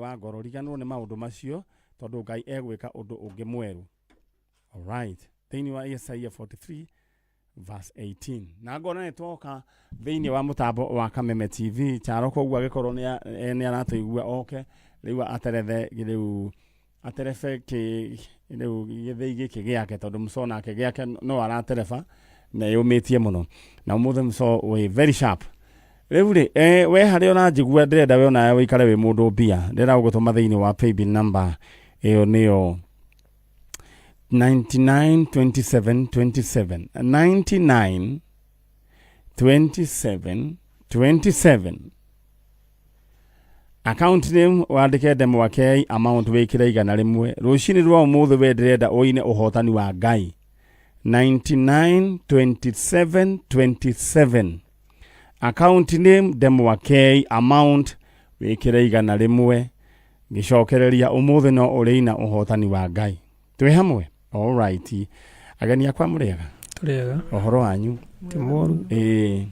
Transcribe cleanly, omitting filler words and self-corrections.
Wa ngoro, riganĩrwo nĩ maũndũ macio, tondũ Ngai egwĩka ũndũ ũngĩ mwerũ. Alright, thĩinĩ wa Isaiah 43 verse 18. Na ngona nĩ twoka thĩinĩ wa mũtambo wa Kameme TV Charo, koguo agĩkorwo nĩ aratũigua, oke rĩu aterethe, rĩu aterebe kĩ rĩu gĩthĩi gĩkĩ gĩake, tondũ mũco nake gĩake no aratereba na yũmĩtie mũno, na ũmũthĩ mũco wĩ very sharp. Rĩu rĩ, we harĩa ũranjigua, ndĩrenda we onawe ũikare wĩ mũndũ mbia. Ndĩrenda gũgũtũma thĩinĩ wa paybill number ĩyo, nĩyo 99 27 27, 99 27 27. Account name wandĩke Ndemwa K, amount wĩkĩre 100. Rũcinĩ rwa ũmũthĩ we ndĩrenda ũine ũhotani wa Ngai. 99 27 27, account name Ndemwa K, amount wĩkĩre 100. Ngĩcokereria, ũmũthĩ no ũrĩina ũhotani wa Ngai. Twĩ hamwe. Alright, ageni akwa, mũrĩega? Tũrĩega. Ũhoro wanyu? Ti mũru. Ĩĩ.